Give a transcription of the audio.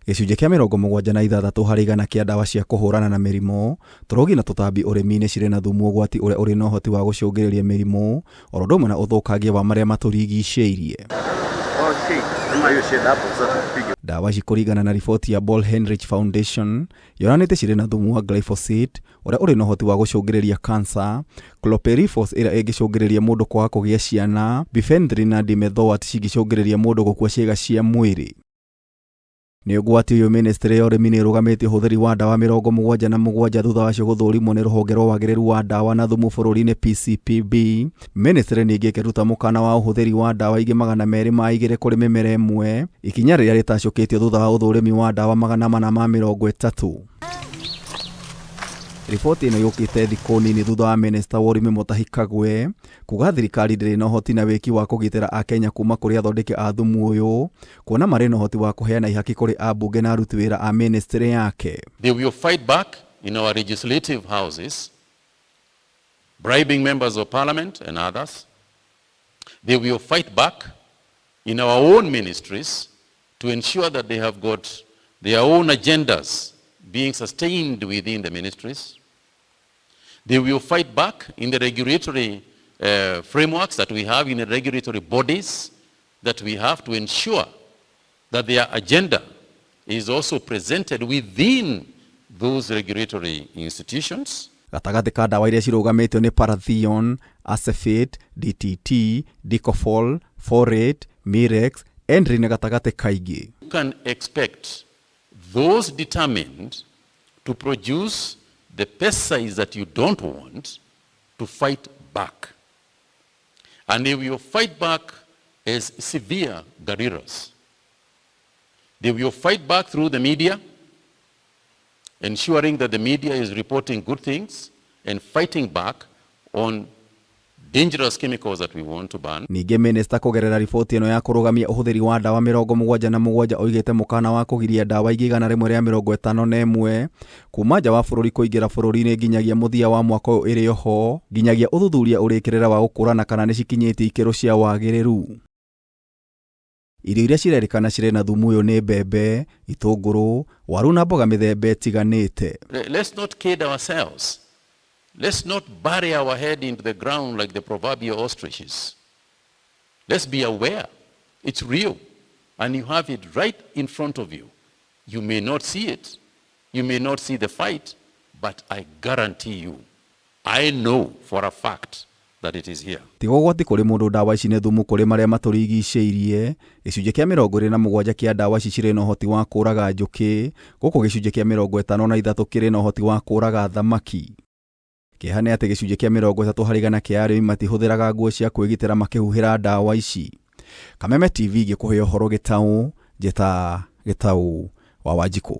Gĩcunjĩ kĩa 76 harĩ igana kĩa ndawa cia kũhũrana na mĩrimũ, tũrũgi na tũtambi ũrĩmi-inĩ cirĩ na thumu ũgwati ũrĩa ũrĩ na ũhoti wa gũcũngĩrĩria mĩrimũ oro ũndũ ũmwe na ũthũkangia wa marĩa matũrigicĩirie. Ndawa ici kũringana na riboti ya Paul Heinrich Foundation yonanĩtie cirĩ na thumu wa glyphosate ũrĩa ũrĩ na ũhoti wa gũcũngĩrĩria cancer, chlorpyrifos ĩrĩa ĩngĩcũngĩrĩria mũndũ kwaga kũgĩa ciana, bifenthrin na dimethoate cingĩcũngĩrĩria mũndũ gũkua ciĩga cia mwĩrĩ. Nĩ ũgwati ũyũ mĩnĩstrĩ ya ũrĩmi nĩ ĩrũgamĩtie ũhũthĩri wa ndawa 77 thutha wacio gũthũrimwo nĩ rũhonge rwa wagĩrĩru wa ndawa na thumu bũrũri-inĩ PCPB. Mĩnĩstrĩ ningĩ ĩkĩruta mũkana wa ũhũthĩri wa ndawa ingĩ 202 kũrĩ mĩmera ĩmwe, ikinya rĩrĩa rĩtacũkĩtio thutha wa ũthũrimi wa ndawa 430. Riboti ĩno yũkĩte thikũ nini thutha wa mĩnĩsta wa ũrĩmi Mutahi Kagwe kuga thirikari ndĩrĩ na ũhoti na wĩki wa kũgitĩra Akenya kuma kũrĩ athondeki a thumu ũyũ kuona marĩ na ũhoti wa kũheana ihaki kũrĩ ambunge na aruti wĩra a mĩnĩstrĩ yake. They will fight back in our legislative houses, bribing members of parliament and others. They will fight back in our own ministries to ensure that they have got their own agendas being sustained within the ministries. They will fight back in the regulatory frameworks that we have, in the regulatory bodies that we have to ensure that their agenda is also presented within those regulatory institutions. Gatagatĩ ka ndawa iria cirũgamĩtio nĩ parathion, acephate, DTT, dicofol, phorate, mirex, endrin gatagatĩ kaingĩ. You can expect those determined to produce the pesticides that you don't want to fight back. And they will fight back as severe guerrillas. They will fight back through the media, ensuring that the media is reporting good things and fighting back on dangerous chemicals that we want to ban. Ningĩ minista kũgerera riboti ĩno ya kũrũgamia ũhũthĩri wa ndawa 77 oigĩte mũkana wa kũgiria ndawa ingĩ 151 kuma nja wa bũrũri kũingĩra bũrũri-inĩ nginyagia mũthia wa mwaka ũyũ ĩrĩ oho nginyagia ũthuthuria ũrĩkĩrĩra wa gũkũrana kana nĩ cikinyĩtie ikĩro cia wagĩrĩru. Irio iria cirerĩkana cirĩ na thumu ũyũ nĩ mbembe, itũngũrũ, waru na mboga mĩthemba ĩtiganĩte. Let's not kid ourselves. Let's not bury our head into the ground like the proverbial ostriches. Let's be aware. It's real. And you have it right in front of you. You may not see it. You may not see the fight, but I guarantee you, I know for a fact that it is here. Tiga ũgwati kũrĩ mũndũ ndawa ici nĩ thumu kũrĩ marĩa matũrigicĩirie. Gĩcunjĩ kĩa 27 kĩa ndawa ici cirĩ na ũhoti wa kũũraga njũkĩ, gũkũ gĩcunjĩ kĩa 53 kĩrĩ na ũhoti wa kũũraga thamaki. Kĩeha nĩ atĩ gĩcunjĩ kĩa 30 harĩ igana kĩa arĩmi matihũthĩraga nguo cia kwĩgitĩra makĩhuhĩra ndawa ici. Kameme TV ngĩkũhe ũhoro gĩtaũ, njĩta Gĩtaũ wa Wanjikũ.